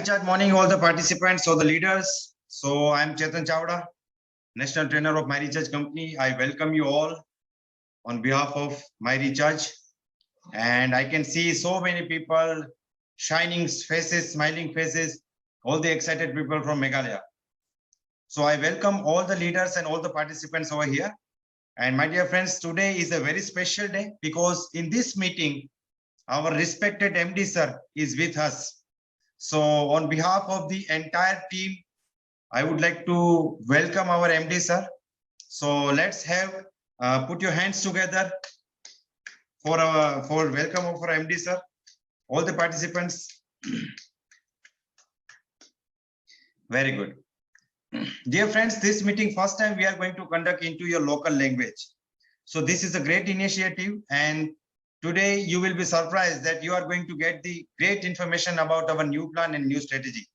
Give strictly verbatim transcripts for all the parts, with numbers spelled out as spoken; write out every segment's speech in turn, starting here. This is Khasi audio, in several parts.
Recharge morning, all the participants, all the leaders. So I'm Chetan Chavda, national trainer of My Recharge Company. I welcome you all on behalf of My Recharge. And I can see so many people, shining faces, smiling faces, all the excited people from Meghalaya. So I welcome all the leaders and all the participants over here. And my dear friends, today is a very special day because in this meeting, our respected M D sir is with us. So on behalf of the entire team, I would like to welcome our M D sir. So let's have, uh, put your hands together for our, for welcome of our M D sir. All the participants. Very good. Dear friends, this meeting first time we are going to conduct into your local language. So this is a great initiative, and today you will be surprised that you are going to get the great information about our new plan and new strategy.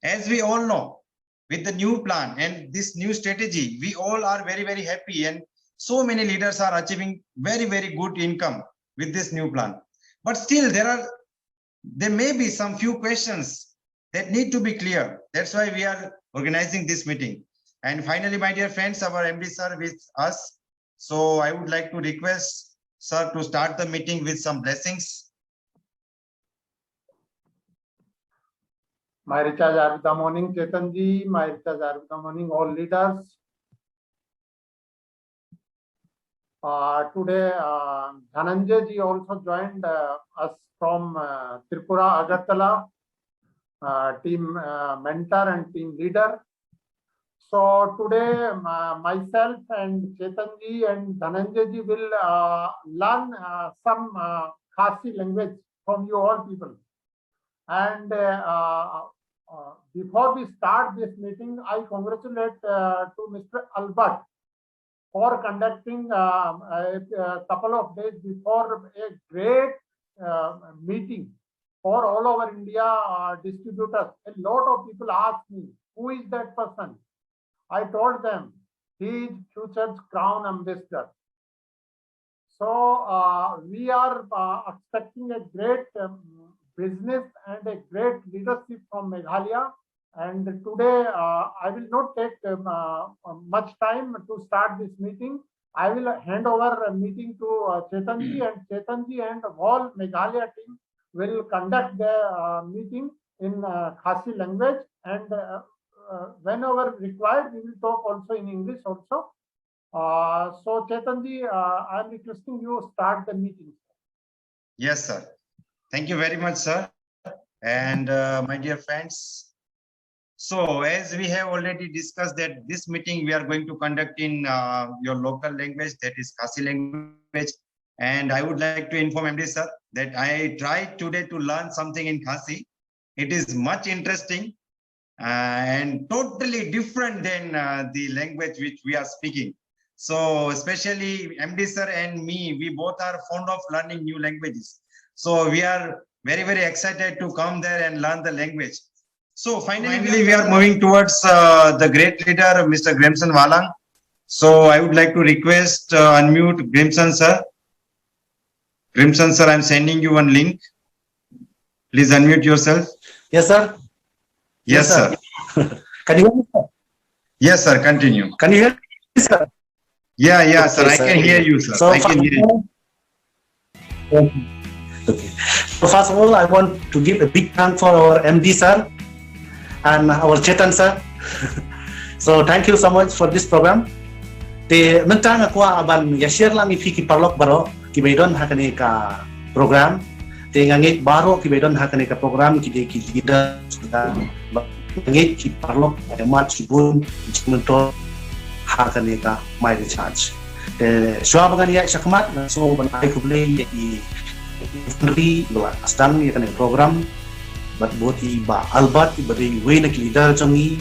As we all know, with the new plan and this new strategy, we all are very, very happy, and so many leaders are achieving very, very good income with this new plan. But still, there are, there may be some few questions that need to be clear. That's why we are organizing this meeting. And finally, my dear friends, our M D sir with us. So I would like to request sir to start the meeting with some blessings. My Recharge Ayurveda morning, Chetan ji. My Recharge Ayurveda morning, all leaders. Uh, today, uh, Dhananjay ji also joined uh, us from uh, Tripura, Agartala, uh, team uh, mentor and team leader. So today, uh, myself and Chetan ji and Dhananjay ji will uh, learn uh, some uh, Khasi language from you all people. And uh, uh, uh, before we start this meeting, I congratulate uh, to Mister Albert for conducting uh, a, a couple of days before a great uh, meeting for all over India uh, distributors. A lot of people asked me, "Who is that person?" I told them, "He is future's crown ambassador." So uh, we are uh, expecting a great um, business and a great leadership from Meghalaya. And today uh, I will not take um, uh, much time to start this meeting. I will hand over a meeting to uh, Chetan ji, and Chetan ji and whole Meghalaya team will conduct the uh, meeting in uh, Khasi language, and uh, uh, whenever required, we will talk also in English also. Uh, so Chetan ji, uh, I am requesting you start the meeting. Yes, sir. Thank you very much, sir. And uh, my dear friends, so as we have already discussed that this meeting we are going to conduct in uh, your local language, that is Khasi language. And I would like to inform M D sir that I tried today to learn something in Khasi. It is much interesting uh, and totally different than uh, the language which we are speaking. So especially M D sir and me, we both are fond of learning new languages. So we are very, very excited to come there and learn the language. So finally, we are moving towards uh, the great leader, Mister Grimson Walang. So I would like to request uh, unmute Grimson sir. Grimson sir, I'm sending you one link. Please unmute yourself. Yes, sir. Yes, Yes, sir. sir. Can you hear me, sir? Yes, sir. Continue. Can you hear me, sir? Yeah, yeah, sir. Okay, I sir. Can hear you, sir. So, I can first hear of you. all, okay. So first of all, I want to give a big thank for our M D sir and our Chetan sir. So thank you so much for this program. Te mynta nga kwah ban ïa share lang ïa phi ki paralok baroh kiba don ha kane ka program. Te nga ngeit baroh kiba don ha kane ka program ki dei ki leader, nga ngeit ki paralok ba ïa mat shibun jingmyntoi ha kane ka My Recharge. Te shuwa ba ngan ïaid shakhmat, nga sngew ban ai khublei ïa i Henry ba la sdang ïa kane ka program, bad bad i Bah Albert iba dei iwei na ki leader jong ngi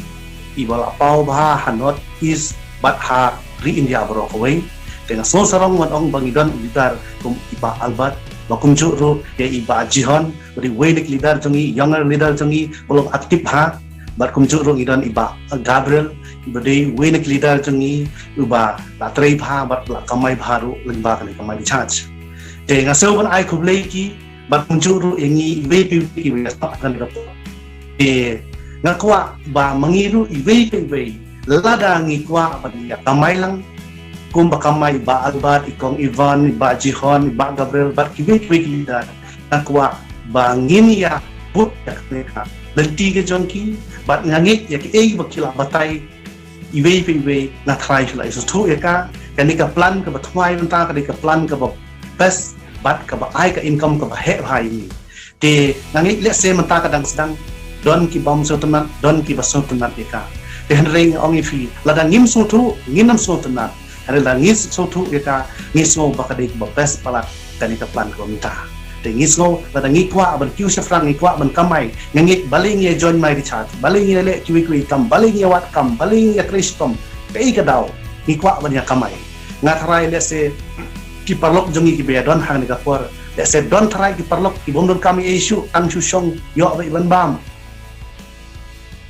iba la paw bha ha North East bad ha ri India baroh kawei. Te nga sngew sarong ngan ong ba ngi don u leader kum i Bah Albert, ba kumjuh ruh ïa i Bah Jihon, ba dei iwei na ki leader jong ngi, younger leader jong ngi, ba long active bha. Bad kumjuh ruh ngi don i Bah Gabriel, ba dei iwei na ki leader jong ngi, uba la trei bha bad la kamai bha ruh lyngba kane ka My Recharge. Te nga sngew ban ai khublei ïa ki, bad kumjuh ruh ïa ngi iwei pa iwei kiba ïa sdang kane ka por. Te nga kwah ba ma ngi ruh iwei pa iwei, lada ngi kwah ban ïa kamai lang, kumba kamai i Bah Albert, i Kong Ivan, i Bah Jihon, i Bah Gabriel, bad kiwei kiwei ki leader, nga kwah ba ngin ïa bud ïa kane ka lynti ka jong ki, bad nga ngeit ïa kiei ba ki la batai, iwei pa iwei, nga tharai phi la ïa sngewthuh ïa ka, kane ka plan kaba thymmai mynta, kane ka plan kaba best, bad kaba ai ka income kaba heh bha ïa ngi. Te nga ngeit lehse mynta ka dang sdang, don ki bym sngewtynnat, don kiba sngewtynnat ïa ka. Te hynrei nga ong ïa phi, lada ngim sngewthuh, ngin ym sngewtynnat. Hynrei lada ngi sngewthuh ïa ka, ngi sngew ba ka dei kaba best palat kane ka plan kaba mynta. Te ngi sngew lada ngi kwah ban kiew shaphrang, ngi kwah ban kamai, nga ngeit balei ngi ïa join My Recharge, balei ngi ïa leh kiwei kiwei kam, balei ngi ïa wad kam, balei ngi ïa trei shitom, kaei ka daw, ngi kwah ban ïa kamai. Nga tharai lehse ki paralok jong ngi kiba ïa don ha kane ka por, lehse don tharai ki paralok ki bym don kam ei ei shuh, tang shu shong ïoh beit ban bam.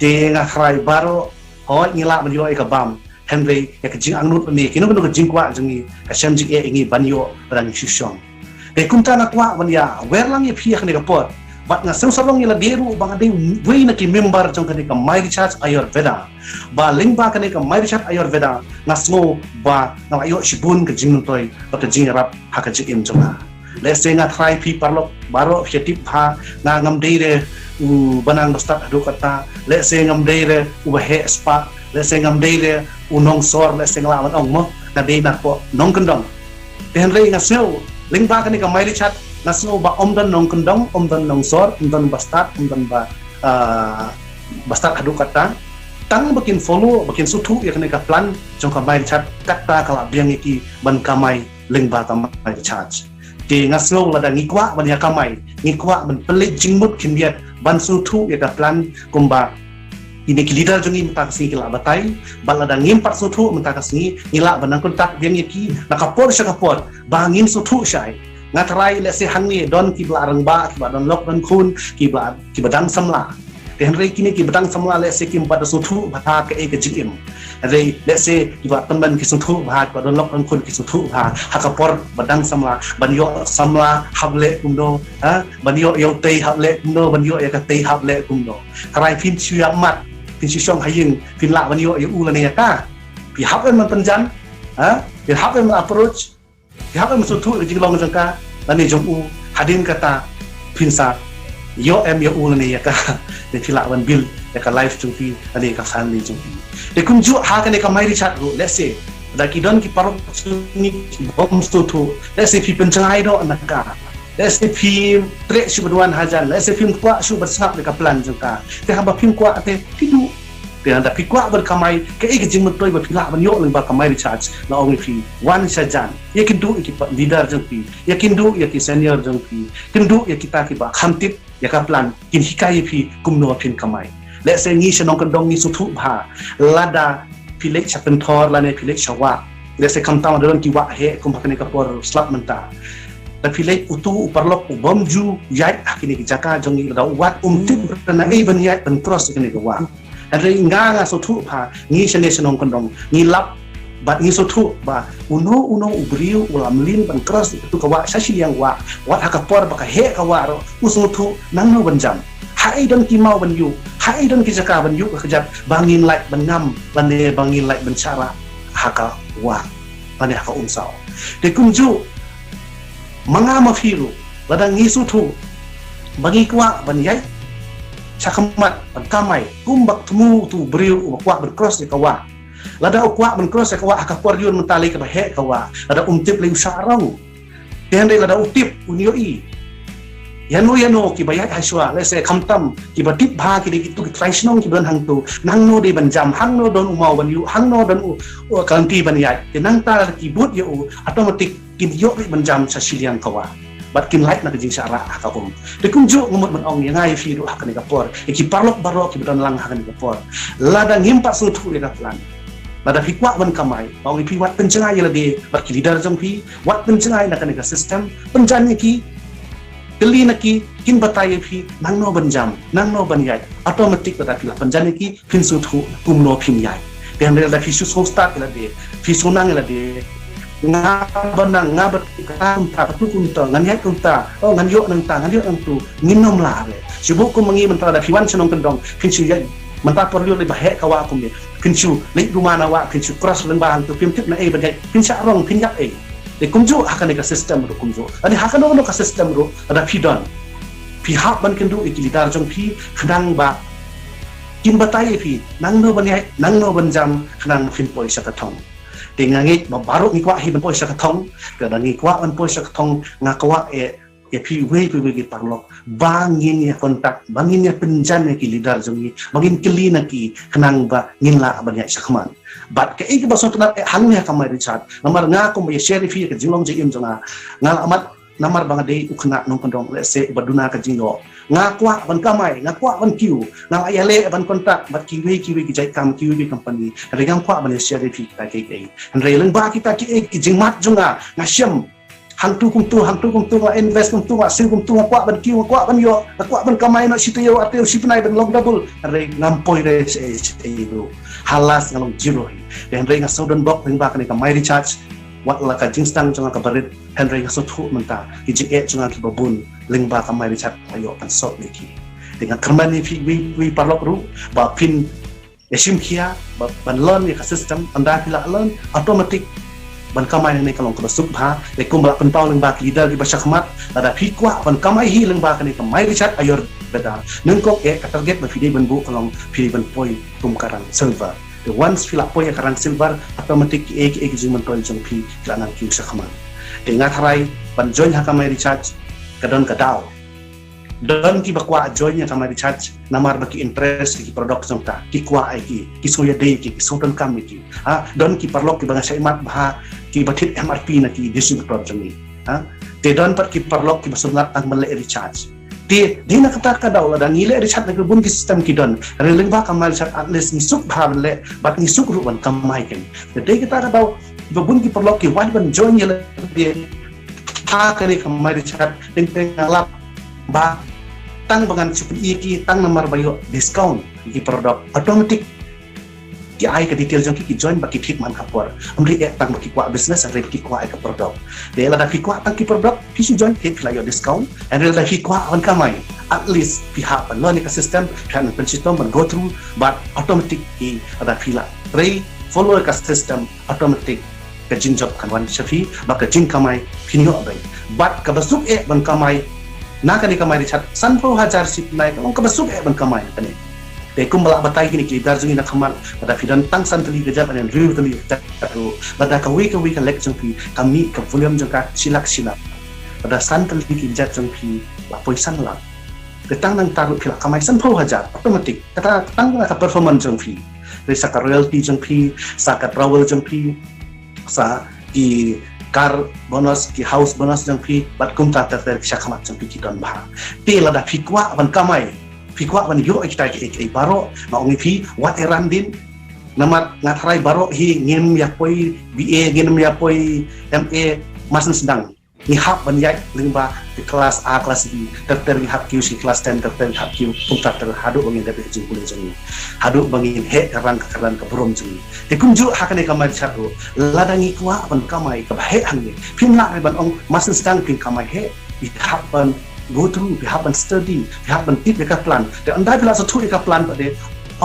Te nga tharai baroh, hooid ngi lah ban ïoh ïa ka bam, hynrei ïa ka jingangnud lane kino kino ka jingkwah jong ngi ka shem jingeh ïa ngi ban ïoh lada ngi shu shong. Te kumta nga kwah ban ïa wer lang ïa phi ha kane ka por, bad nga sngewsarong ïa lade ruh ba nga dei uwei na ki member jong kane ka My Recharge Ayurveda. Ba lyngba kane ka My Recharge Ayurveda nga sngew ba nga la ïoh shibun ka jingmyntoi bad ka jingïarap ha ka jingim jong nga. Lehse nga tharai phi paralok baroh phi tip bha, nga ngam dei re u Balang ba stad haduh katta, lehse ngam dei re u baheh spah, lehse ngam dei re u nongsor, lehse nga lah ban ong mo, nga dei na poh nongkyndong. Te hynrei nga sngew lyngba kane ka My Recharge nga sngew ba ym don nongkyndong, ym don nongsor, ym don ba stad, ym don ba, ah, ba stad haduh katta. Tang ba kin follow, ba kin sngewthuh ïa kane ka plan jong ka My Recharge, katta ka la biang ïa ki ban kamai lyngba ka My Recharge. Te nga sngew lada ngi kwah ban ïa kamai, ngi kwah ban pynleit jingmut khyndiat ban sngewthuh ïa ka plan kumba kine ki leader jong ngi mynta ka sngi ki la batai, bad lada ngim pat sngewthuh mynta ka sngi, ngi lah ban nang contact biang ïa ki na ka por sha ka por ba ngin sngewthuh shai. Nga tharai lehse hangne don kiba la rangbah, kiba don lok don khun, kiba, kiba dang samla. Te hynrei kine kiba dang samla lehse kim pat da sngewthuh bha kaei ka jingim. Hynrei lehse kiba tymmen ki sngewthuh bha, kiba don lok don khun ki sngewthuh bha ha ka por ba dang samla, ban ïoh samla hap leh kumno, ha, ban ïoh ïa utei hap leh kumno, ban ïoh ïa katei hap leh kumno. Tharai phin shu ïa mat, phin shu shong ha ïing, phin lah ban ïoh ïa u lane ïa ka. Phi hap ban pynjan, ha, phi hap ban approach, phi hap ban sngewthuh ïa ka jinglong jong ka lane jong u, hadien kata phin sa ïoh em ïa u lane ïa ka, ne phi lah ban build ïa ka life jong phi lane ïa ka family jong phi. Te kumjuh ha kane ka My Recharge ruh, lehse da ki don ki paralok jong ngi ki bym sngewthuh, lehse phi pynjngai noh na ka, lehse phi treh shuh ban wan hajan, lehse phim kwah shuh ban sngap ïa ka plan jong ka. Te haba phim kwah te phi duh. Te lada phi kwah ban kamai, kaei ka jingmyntoi ba phi lah ban ïoh lyngba ka My Recharge, nga ong ïa phi, wan shajan, ïakynduh ïa ki pa-, leader jong phi, ïakynduh ïa ki senior jong phi, kynduh ïa kita kiba kham tip ïa ka plan, kin hikai ïa phi kumno phin kamai. Lehse ngi sha nongkyndong ngi sngewthuh bha, lada phi leit sha kynthor lane phi leit sha wah, lehse khamtam da don ki wah heh kum ha kane ka por slap mynta. Da phi leit, utu u paralok u bym ju ïaid ha kine ki jaka jong ngi, lada u wad um tip na ei ban ïaid ban cross kane ka wah. Hynrei nga nga sngewthuh bha, ngi shane sha nongkyndong ngi lap bad ngi sngewthuh ba uno uno u briew u la mlien ban cross ïa katu ka wah sha shiliang wah, wat ha ka por ba ka heh ka wah ruh u sngewthuh nangno ban jam. Haei don ki maw ban ïuh, haei don ki jaka ban ïuh ka kjat ba ngin lait ban ngam lane ba ngin lait ban shah rah ha ka wah lane ha ka umsaw. Te kumjuh ma nga ma phi ruh, lada ngi sngewthuh ba ngi kwah ban ïaid sha khmat ban kamai kumba thmu utu u briew uba kwah ban cross ïa ka wah. Lada u kwah ban cross ïa ka wah ha ka por ïun mynta lei kaba heh ka wah, lada um tip lei u shah rong. Te hynrei lada u tip un ïohi. Ïano ïano kiba ïaid ha shuwa, lehse khamtam kiba tip bha ki dei kitu ki trai shnong kiba don hangtu, nangno dei ban jam, hangno don u maw ban ïuh, hangno don u, u ka lynti ban ïaid. Te nangta lada ki bud ïa u, automatic kin ïoh beit ban jam sha shiliang ka wah bad kin lait na ka jingshah rah ha ka um. Te kumjuh nga mut ban ong ïa nga ïa phi ruh ha kane ka por, ïa ki paralok baroh kiba don lang ha kane ka por, lada ngim pat sngewthuh ïa ka plan, lada phi kwah ban kamai, nga ong ïa phi wat pynjngai ïa lade bad ki leader jong phi, wat pynjngai na kane ka system, pynjan ïa ki, kylli na ki, kin batai ïa phi nangno ban jam, nangno ban ïaid. Automatic lada phi la pynjan ïa ki, phin sngewthuh kumno phin ïaid. Te hynrei lada phi shu sngewstad ïa lade, phi sngewsih ïa lade, nga ba nang, nga ba tu kumta, ba tu kumta, ngan ïaid kumta, oh, ngan ïoh nangta, ngan ïoh nangtu, ngin ym lah re. Shu buh kum ma ngi mynta da phi wan sha nongkyndong, phin shu ïaid, mynta por lyiur lei ba heh ka wah kumne, phin shu leit ruma na wah, phin shu cross lyngba hangtu, phim tip na ei ban ïaid, phin shah rong, phin ïap ei. Te kumjuh ha kane ka system ruh kumjuh. Ani ha kano kano ka system ruh, lada phi don, phi hap ban kynduh ïa ki leader jong phi, khnang ba kin batai ïa phi nangno ban ïaid, nangno ban jam, khnang phin poi sha ka thong. Te nga ngeit ba baroh ngi kwah hi ban poi sha ka thong, te lada ngi kwah ban poi sha ka thong, nga kwah ïa, ïa phi uwei pa uwei ki paralok ba ngin ïa contact, ba ngin ïa pynjan ïa ki leader jong ngi, ba ngin kylli na ki, khnang ba ngin lah ban ïaid shakhmat. Bad kaei kaba sngewtynnat eh hangne ha ka My Recharge, namar nga kumba ïa share ïa phi ïa ka jinglong jingim jong nga, nga la mad namar ba nga dei u khynnah nongkyndong, lehse, se ba duna ka jingïoh. Nga kwah ban kamai, nga kwah ban kiew, nga la ïaleh ban contact bad kiwei kiwei ki jait kam, kiwei kiwei company. Hynrei ngam kwah ban ïa share ïa phi kita kiei kiei. Hynrei lyngba kita kiei ki jingmut jong nga, nga shem hangtu kumtu, hangtu kumtu, nga invest kumtu, nga siew kumtu, nga kwah ban kiew, nga kwah ban ïoh, nga kwah ban kamai noh shi taïew, ar taïew, shi bnai ban long double. Hynrei ngam poi re shaei shaei ruh. Ha last nga long zero hi. Hynrei nga sngewdon bok lyngba kane ka My Recharge. Wat la ka jingsdang jong nga ka barit, hynrei nga sngewthuh mynta ki jingeh jong nga kiba bun lyngba ka My Recharge, nga ïoh ban sot ïa ki. Te nga kyrmen ïa phi uwei uwei paralok ruh ba phin ïa shim khia ba ban learn ïa ka system, ynda phi la learn, automatic ban kamai hangne ka long kaba suk bha. Te kumba la pynpaw lyngba ki leader kiba shakhmat, lada phi kwah ban kamai hi lyngba kane ka My Recharge Ayurveda, nyngkong eh ka target ba phi dei ban buh ka long phi dei ban poi kum ka rang silver. Te once phi la poi ha ka rang silver, automatic kiei kiei ki jingmyntoi jong phi ki la nang kiew shakhmat. Te nga tharai ban join ha ka My Recharge ka don ka daw. Don kiba kwah join ïa ka My Recharge namar ba ki interest ïa ki product jong ta, ki kwah ïa ki, ki sngew ïadei ïa ki, ki sngew donkam ïa ki. Ha, don ki paralok kiba nga shah ïohi bha kiba thied M R P na ki distributor jong ngi. Ha, te don pat ki paralok kiba sngewtynnat tang ban leh recharge. Te dei na kata ka daw, lada ngi leh recharge na kiba bun ki system ki don. Hynrei lyngba ka My Recharge at least ngi suk bha ban leh bad ngi suk ruh ban kamai kein. Te dei kata ka daw, kiba bun ki paralok ki wan ban join ïa lade ha kane ka My Recharge, teng teng nga lap ba tang ba ngan shu pyni ïa ki tang namar ba ïoh discount ïa ki product, automatic ki ai ka detail jong ki, ki join bad ki thied man ka por. Ym dei eh tang ba ki kwah business, hynrei ba ki kwah ïa ka product. Te lada phi kwah tang ki product, phi shu join, phi la ïoh discount. Hynrei lada phi kwah ban kamai, at least phi hap ban learn ïa ka system, phi hap ban pynshitom, ban go through, bad automatic hi lada phi la trei follow ïa ka system, automatic ka jingjop kan wan sha phi, bad ka jingkamai phin ïoh beit. Bad kaba suk eh ban kamai na kane ka My Recharge, sanphew hajar shi bnai, ka long kaba suk eh ban kamai kane. Te kumba la batai kine ki leader jong ngi na khmat, lada phi don tang san tylli ka jat, lane hynriew tylli ka jat ruh, lada kawei kawei ka lek jong phi ka mih ka volume jong ka shi lak shi lak, lada san tylli ki jat jong phi la poi san lak. Te tang nangta ruh phi la kamai sanphew hajar automatic. Kata tang na ka performance jong phi. Te sa ka royalty jong phi, sa ka travel jong phi, sa ki car bonus, ki house bonus jong phi, bad kumta ter ter ki shakhmat jong phi ki don bha. Te lada phi kwah ban kamai, phi kwah ban ïoh ïa kita kiei kiei baroh, nga ong ïa phi, wat ïa ran dien. Namar nga tharai baroh hi ngim ïa poi B A, ngim ïa poi M A, mar shen sdang. Ngi hap ban ïaid lyngba ki class A, class B, ter ter ngi hap kiew sha ki class ten, ter ter ngi hap kiew kumta ter haduh ba ngin dep ïa ka jingpule jong ngi, haduh ba ngin heh ka rang ka kyrdan ka burom jong ngi. Te kumjuh ha kane ka My Recharge ruh, lada ngi kwah ban kamai kaba heh hangne, phim lah re ban ong mar shen sdang phin kamai heh, phi hap ban go through, phi hap ban study, phi hap ban tip ïa ka plan. Te ynda phi la sngewthuh ïa ka plan pat de,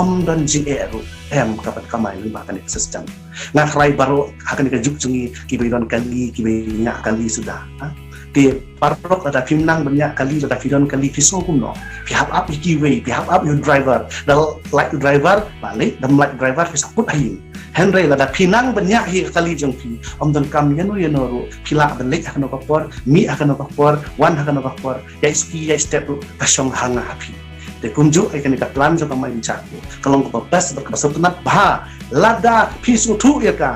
ym don jingeh ruh em ka ban kamai lyngba kane ka system. Nga tharai baroh ha kane ka juk jong ngi kiba don kali, kiba ñiah kali suda, ha? Te paralok, lada phim nang ban ñiah kali, lada phi don kali, phi sngew kumno? Phi hap ap ïa kiwei, phi hap ap ïa u driver. Da lait u driver, la leit, da ym lait u driver, phi sa put ha ïing. Hynrei lada phi nang ban ñiah hi ka kali jong phi, ym donkam ïano ïano ruh, phi lah ban leit ha kano ka por, mih ha kano ka por, wan ha kano ka por, ïaid ski ïaid step ruh ka shong ha nga ha phi. Te kumjuh ïa kane ka plan jong ka My Recharge ruh ka long kaba best bad kaba sngewtynnat bha. Lada phi sngewthuh ïa ka,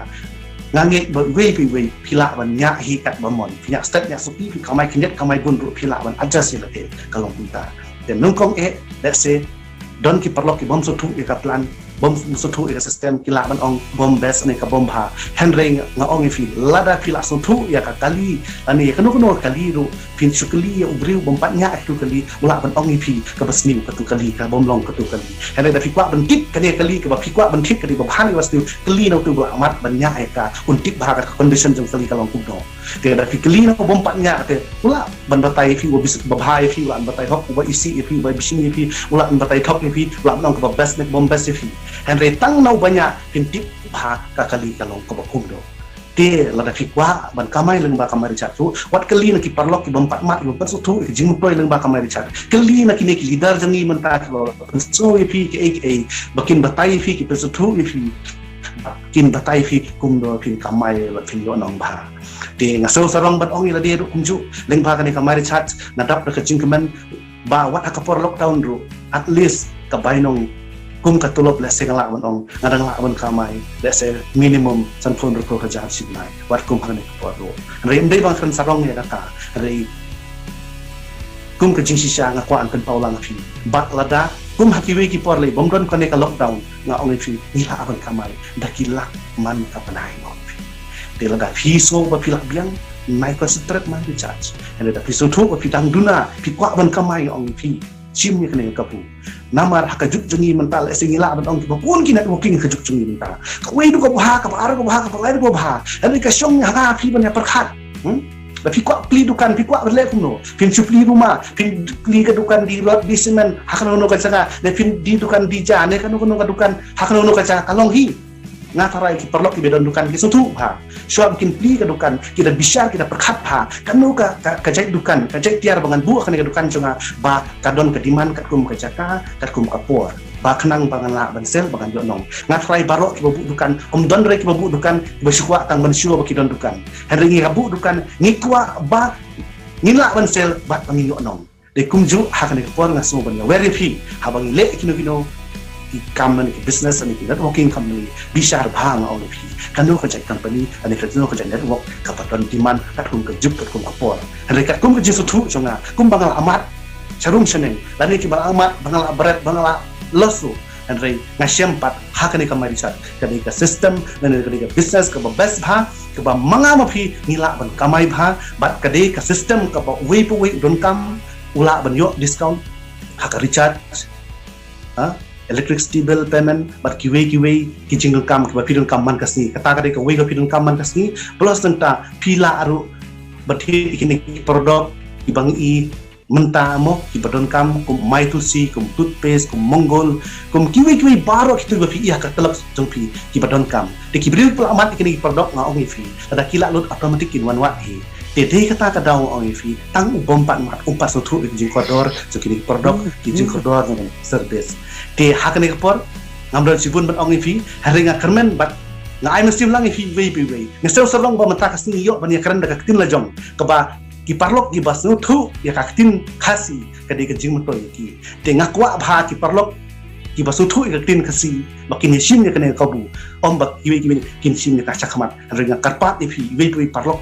nga ngeit ba uwei pa uwei phi lah ban ñiah hi katba mon. Phi ñiah step ñiah suki, phi kamai khyndiat kamai bun ruh phi lah ban adjust ïa lade, ka long kumta. Te nyngkong eh, let's say, don ki paralok ki bym sngewthuh ïa ka plan, bym sngewthuh ïa ka system ki lah ban ong bym best ne ka bym bha. Hynrei nga ong ïa phi, lada phi lah sngewthuh ïa ka kali lane ïa kano kano ka kali ruh, phin shu kylli ïa u briew bym pat ñiah ïa katu kali, u lah ban ong ïa phi kaba sniew katu kali, ka bym long katu kali. Hynrei da phi kwah ban tip kane ka kali kaba phi kwah ban tip ka dei ba bha ne ba sniew, kylli na utu ba lah mat ban ñiah ïa ka, un tip bha ka condition jong ka kali ka long kumno. Te da phi kylli na u bym pat ñiah te u lah ban batai ïa phi uba bha ïa phi, u lah ban batai hok uba isih ïa phi, uba bishni ïa phi, u lah ban batai thok ïa phi, u lah ban ong kaba best ne bym best ïa phi. Hynrei tang na uba ñiah phin tip bha ka kali ka long kaba kumno. Te lada phi kwah ban kamai lyngba ka My Recharge ruh, wat kylli na ki paralok ki bym pat mat, ki bym pat sngewthuh ïa ka jingmyntoi lyngba ka My Recharge. Kylli na kine ki leader jong ngi mynta kiba pynsngew ïa phi kiei kiei, ba kin batai ïa phi, ki pynsngewthuh ïa phi, ba kin batai ïa phi kumno phin kamai bad phin ïoh nong bha. Te nga sngewsarong ban ong ïa lade ruh kumjuh, lyngba kane ka My Recharge nga dap da ka jingkmen ba wat ha ka por lockdown ruh, at least ka bainong kum ka tulop, lehse nga lah ban ong, nga dang lah ban kamai lehse minimum sanphew hynriew klur hajar shi bnai wat kum ha kane ka por ruh. Hynrei ym dei ba nga kren sarong ïa kata, hynrei kum ka jingshisha nga kwah ban pynpaw lang ïa phi, bad lada kum ha kiwei ki por lei bym don kane ka lockdown, nga ong ïa phi ngi lah ban kamai da ki lak man ka bnai, nga ong ïa phi. Te lada phi sngew ba phi lah biang, nai concentrate My Recharge. Hynrei lada phi sngewthuh ba phi dang duna, phi kwah ban kamai, nga ong ïa phi, shim ïa kane ka kabu. Namar ha ka juk jong ngi mynta lehse ngi lah ban ong kiba bun ki networking ha ka juk jong ngi mynta. Kawei ruh ka bha, kaba ar ruh ka bha, kaba lai ruh ka bha. Hynrei ka shong ha nga phi ban ïa pyrkhat. Hmm? Ba phi kwah plie dukan, phi kwah ban leh kumno? Phin shu plie rumah, phin plie ka dukan die rod die cement ha kano kano ka jaka, ne phin die dukan die ja, ne kano kano ka dukan ha kano kano ka jaka, ka long hi. Nga tharai ki paralok kiba don dukan ki sngewthuh bha. Shuwa ba kin plie ka dukan, ki da bishar, ki da pyrkhat bha, kano ka, ka, ka jait dukan, ka jait tiar ba ngan buh ha kane ka dukan jong nga ba ka don ka demand katkum ka jaka, katkum ka por, ba khnang ba ngan lah ban sell, ba ngan ïoh nong. Nga tharai baroh kiba buh dukan, ym don re kiba buh dukan kiba shu kwah tang ban show ba ki don dukan. Hynrei ngi ka buh dukan ngi kwah ba ngin lah ban sell bad ba ngin ïoh nong. Te kumjuh ha kane ka por nga sngew ban ïa wer ïa phi, haba ngi leh kino kino ki kam ne ki business ne ki networking company, bishar bha, nga ong ïa phi kano ka jait company ne kano ka jait network kaba don demand katkum ka juk katkum ka por. Hynrei katkum ka jingsngewthuh jong nga, kumba nga la amat sharum shaneng, lane kiba la amat ba nga la bret, ba nga la loss ruh, hynrei nga shem pat ha kane ka My Recharge, ka dei ka system lane ka dei ka business kaba best bha, kaba ma nga ma phi ngi lah ban kamai bha, bad ka dei ka system kaba uwei pa uwei u donkam u lah ban ïoh discount ha ka recharge, ha, electricity bill payment, bad kiwei kiwei ki jingdonkam kiba phi donkam man ka sngi. Kata ka dei kawei ka phi donkam man ka sngi. Plus nangta phi lah ruh ban thied ïa kine ki product kiba ngi mynta mo, kiba donkam kum My Tulsi, kum toothpaste, kum Mongol, kum kiwei kiwei baroh kito ba phi ïa ka tlot jong phi kiba donkam. Te ki briew kiba la mat ïa kine ki product nga ong ïa phi, lada ki la lut automatic kin wan wad hi. Te dei kata ka daw nga ong ïa phi, tang u bym pat mat um pat sngewthuh ïa ki jingkordor jong kine ki product, ki jingkordor jong service. Te ha kane ka por ngam don shibun ban ong ïa phi, hynrei nga kyrmen bad nga ai mynsiem lang ïa phi iwei pa iwei. Nga sngewsarong ba mynta ka sngi ïoh ban ïa kren da ka ktien la jong, kaba ki paralok kiba sngewthuh ïa ka ktien Khasi ka dei ka jingmyntoi ïa ki. Te nga kwah ba ki paralok kiba sngewthuh ïa ka ktien Khasi ba kin ïa shim ïa kane ka kabu, ym ba kiwei kiwei kin shim ïa ka shakhmat. Hynrei nga kyrpad ïa phi iwei pa iwei paralok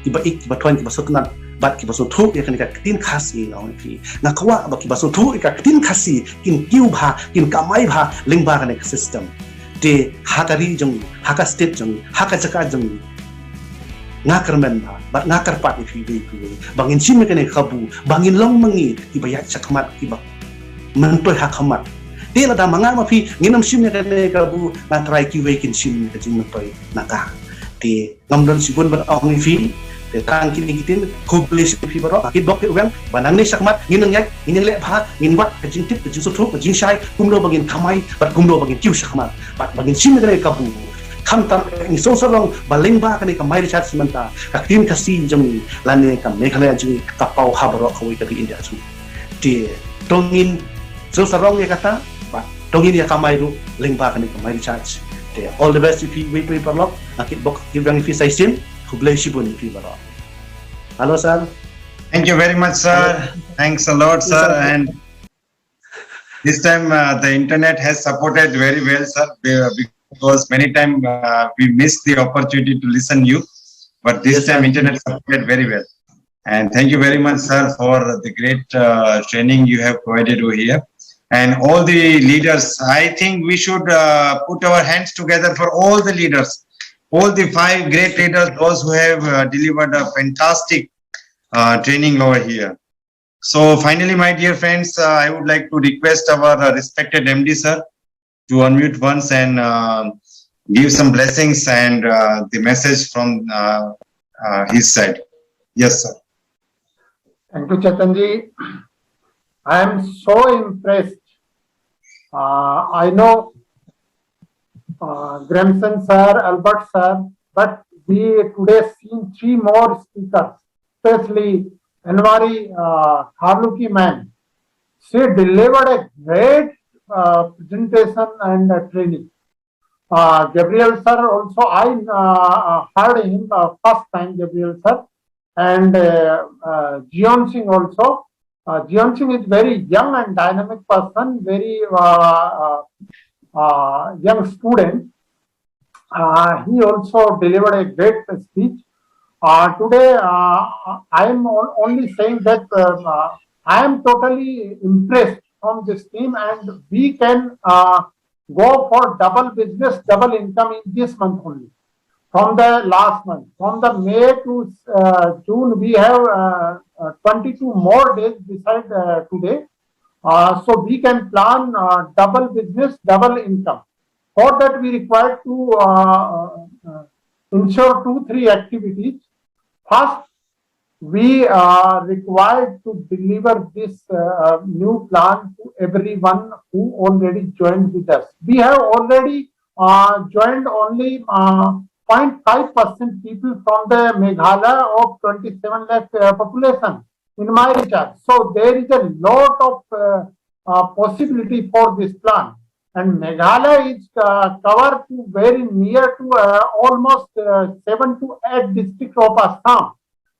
kiba ïeit, kiba thoiñ, kiba sngewtynnat bad kiba sngewthuh ïa kane ka ktien Khasi, nga ong ïa phi, nga kwah ba kiba sngewthuh ïa ka ktien Khasi kin kiew bha, kin kamai bha lyngba kane ka system. Te ha ka ri jong ngi, ha ka state jong ngi, ha ka jaka jong ngi, nga kyrmen bha bad nga kyrpad ïa phi iwei pa iwei ba ngin shim ïa kane ka kabu, ba ngin long ma ngi kiba ïaid shakhmat, kiba myntoi ha khmat. Te lada ma nga ma phi ngin ym shim ïa kane ka kabu, nga tharai kiwei kin shim ïa ka jingmyntoi na ka. Te ngam don shibun ban ong ïa phi, te tang kine ki ktien, khublei shibun ïa phi baroh. Nga kitbok ïa u Weng ba nangne shakhmat ngin nang ïaid, ngin nang leh bha, ngin wad ka jingtip, ka jingsngewthuh, ka jingshai, kumno ba ngin kamai bad kumno ba ngin kiew shakhmat bad ba ngin shim ïa kane ka kabu. Khamtam ngi sngewsarong ba lyngba kane ka My Recharge mynta, ka ktien Khasi jong ngi lane ka Meghalaya jong ngi ka paw ha baroh kawei ka ri India jong ngi. Te to ngin sngewsarong ïa kata bad to ngin ïa kamai ruh lyngba kane ka My Recharge. Te all the best ïa phi iwei pa iwei paralok. Nga kitbok ïa u Weng ïa phi sa shisien. Khublei shibun ïa phi baroh. Hello sir. Thank you very much, sir. Thanks a lot, sir. And this time, uh, the internet has supported very well, sir, be- because many times, uh, we miss the opportunity to listen you. But this Yes, time, sir. Internet supported very well. And thank you very much, sir, for the great, uh, training you have provided over here. and all the leaders. I think we should uh, put our hands together for all the leaders, all the five great leaders, those who have uh, delivered a fantastic uh, training over here. So finally, my dear friends, uh, I would like to request our uh, respected M D sir to unmute once and uh, give some blessings and uh, the message from uh, uh, his side. Yes, sir. Thank you, Chetanji. I am so impressed. Uh, I know uh, Gremson sir, Albert sir, but we today seen three more speakers, especially Anwari uh, Kharluki ma'am. She delivered a great uh, presentation and uh, training. Uh, Gabriel sir also, I uh, heard him uh, first time, Gabriel sir, and uh, uh, Jion Singh also. Uh, Jion Singh is very young and dynamic person, very uh, uh, uh, young student. Uh, he also delivered a great speech. Uh, today, uh, I am on- only saying that uh, uh, I am totally impressed from this team, and we can uh, go for double business, double income in this month only. From the last month, from the May to uh, June, we have uh, uh, twenty-two more days beside uh, today. Uh, so we can plan uh, double business, double income. For that, we require to uh, uh, ensure two, three activities. First, we are required to deliver this uh, new plan to everyone who already joined with us. We have already uh, joined only uh, zero point five percent people from the Meghalaya of twenty-seven lakh uh, population in my research. So there is a lot of uh, uh, possibility for this plan. And Meghalaya is uh, covered to very near to uh, almost uh, seven to eight districts of Assam.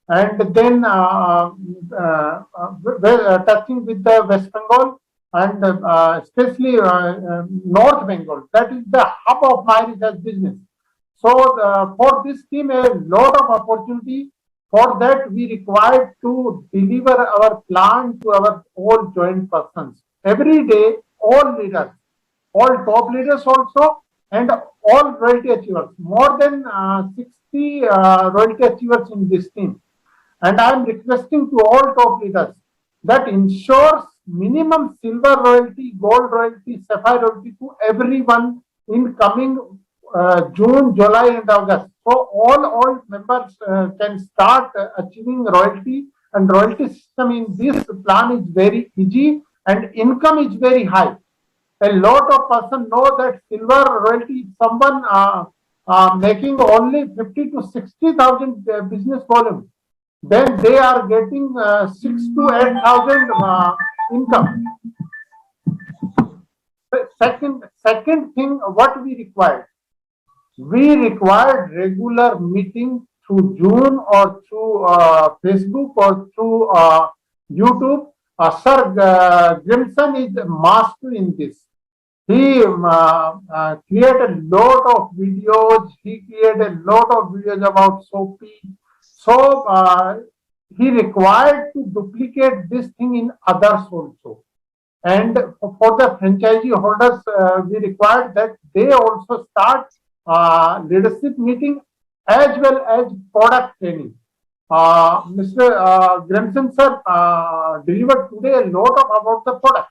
And then uh, uh, uh, we- uh, touching with the West Bengal and uh, especially uh, uh, North Bengal. That is the hub of my research business. So uh, for this team, a lot of opportunity. For that, we required to deliver our plan to our all joint persons. Every day, all leaders, all top leaders also, and all royalty achievers, more than uh, sixty uh, royalty achievers in this team. And I am requesting to all top leaders that ensures minimum silver royalty, gold royalty, sapphire royalty to everyone in coming uh, June, July, and August. So all all members uh, can start uh, achieving royalty, and royalty system in this plan is very easy, and income is very high. A lot of person know that silver royalty is someone uh, uh, making only fifty to sixty thousand uh, business volume, then they are getting uh, six to eight thousand uh, income. The second, second thing, what we required, we required regular meeting through Zoom or through uh, Facebook or through uh, YouTube. Uh, Sir uh, Grimson is a master in this. He um, uh, uh, created a lot of videos. He created a lot of videos about SOPI. So uh, he required to duplicate this thing in others also. And for the franchisee holders, uh, we required that they also start uh, leadership meeting as well as product training. Uh, Mister Uh, Grimson sir uh, delivered today a lot of about the product.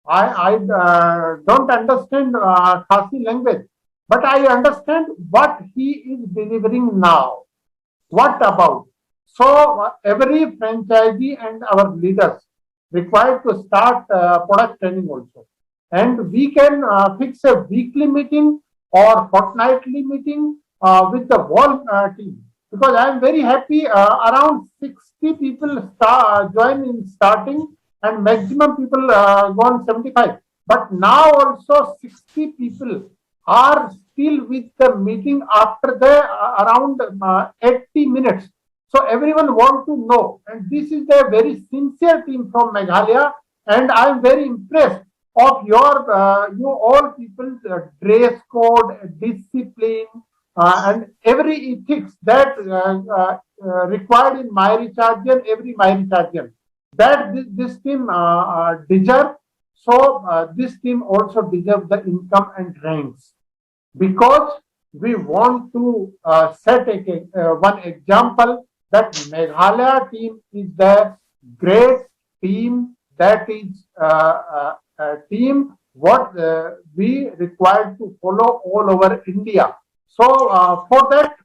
I, I uh, don't understand uh, Khasi language, but I understand what he is delivering now. What about? So uh, every franchisee and our leaders required to start uh, product training also. And we can uh, fix a weekly meeting or fortnightly meeting uh, with the whole uh, team. Because I am very happy, uh, around sixty people start, join in starting, and maximum people uh, gone seventy-five. But now also sixty people are still with the meeting after the uh, around uh, eighty minutes. So everyone want to know, and this is a very sincere team from Meghalaya, and I am very impressed of your uh, you all people uh, dress code, discipline, uh, and every ethics that uh, uh, uh, required in my rechargian, every my rechargian that this, this team uh, uh, deserve. So uh, this team also deserve the income and ranks, because we want to uh, set a, uh, one example that Meghalaya team is the great team, that is uh, uh, a team what uh, we required to follow all over India. So uh, for that,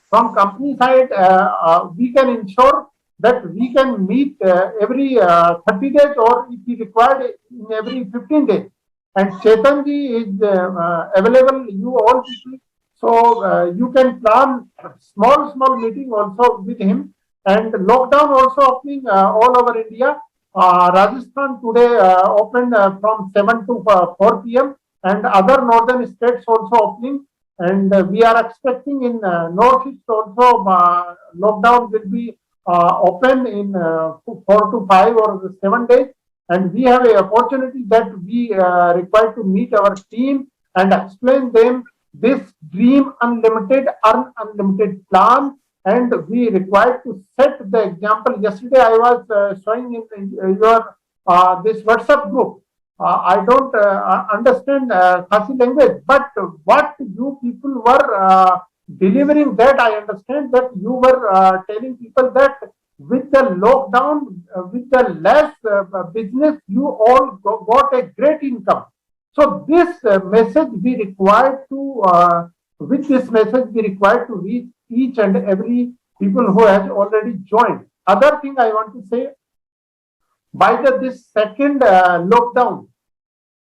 from company side, uh, uh, we can ensure that we can meet uh, every uh, thirty days, or if we required, in every fifteen days. And Chetan ji is uh, uh, available, you all people. So uh, you can plan small, small meeting also with him. And lockdown also opening uh, all over India. Uh, Rajasthan today uh, opened uh, from seven to uh, four p m, and other northern states also opening. And uh, we are expecting in uh, Northeast also uh, lockdown will be uh, open in uh, four to five or seven days. And we have an opportunity that we uh, require to meet our team and explain them this Dream Unlimited, Earn Unlimited plan. And we require to set the example. Yesterday, I was uh, showing in, in your uh, this WhatsApp group. Uh, I don't uh, uh, understand uh, Khasi language, but what you people were uh, delivering, that I understand that you were uh, telling people that with the lockdown, uh, with the less uh, business, you all go- got a great income. So this uh, message we required to, uh, with this message we required to reach each and every people who has already joined. Other thing I want to say, by the this second uh, lockdown,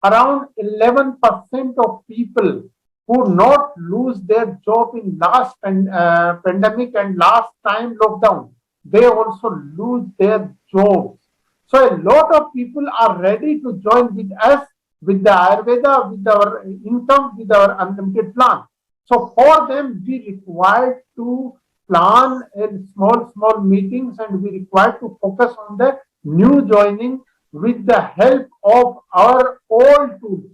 around eleven percent of people who not lose their job in last pan- uh, pandemic and last time lockdown, they also lose their jobs. So a lot of people are ready to join with us, with the Ayurveda, with our income, with our unlimited plan. So for them, we required to plan a small, small meetings, and we required to focus on the new joining with the help of our old tools,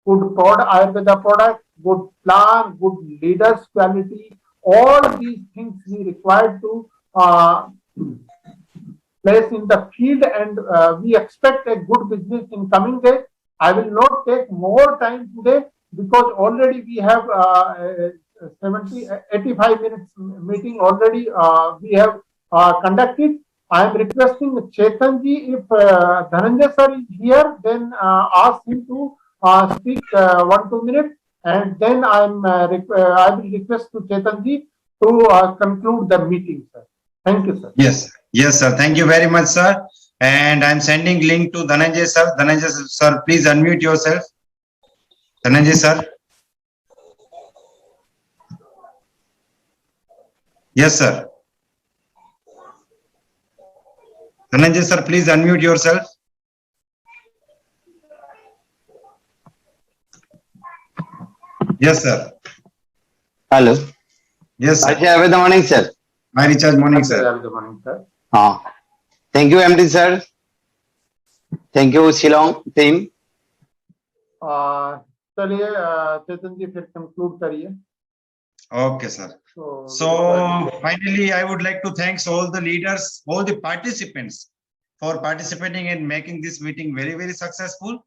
good product, Ayurveda product, good plan, good leaders quality. All these things we required to uh, place in the field, and uh, we expect a good business in coming days. I will not take more time today because already we have uh, uh, seventy, uh, eighty-five minutes meeting already uh, we have uh, conducted. I am requesting Chetan ji, if uh, Dhananjay sir is here, then uh, ask him to uh, speak uh, one two minutes, and then I am uh, requ- uh, I will request to Chetan ji to uh, conclude the meeting, sir. Thank you, sir. Yes, yes, sir. Thank you very much, sir. And I'm sending link to Dhananjay sir. Dhananjay sir, please unmute yourself. Dhananjay sir. Yes, sir. Dhananjay sir, please unmute yourself. Yes, sir. Hello. Yes, sir. Ajay, a very good morning, sir. My recharge morning, sir. Very good morning, sir. Uh, thank you, M D sir. Thank you, Shillong team. Uh, चलिए uh, चेतन जी फिर कंक्लूड करिए. Okay, sir. So, So finally, I would like to thanks all the leaders, all the participants for participating and making this meeting very, very successful.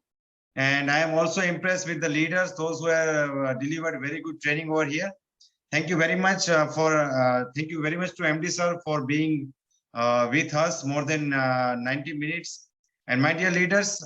And I am also impressed with the leaders, those who have uh, delivered very good training over here. Thank you very much uh, for uh, thank you very much to M D sir for being uh, with us more than uh, ninety minutes. And my dear leaders,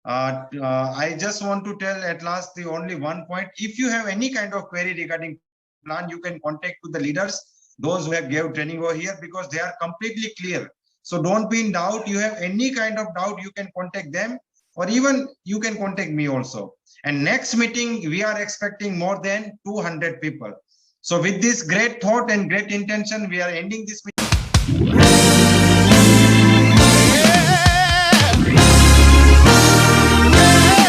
uh, uh, I just want to tell at last the only one point. If you have any kind of query regarding plan, you can contact to the leaders, those who have gave training over here, because they are completely clear. So don't be in doubt. You have any kind of doubt, you can contact them, or even you can contact me also. And next meeting, we are expecting more than two hundred people. So with this great thought and great intention, we are ending this meeting.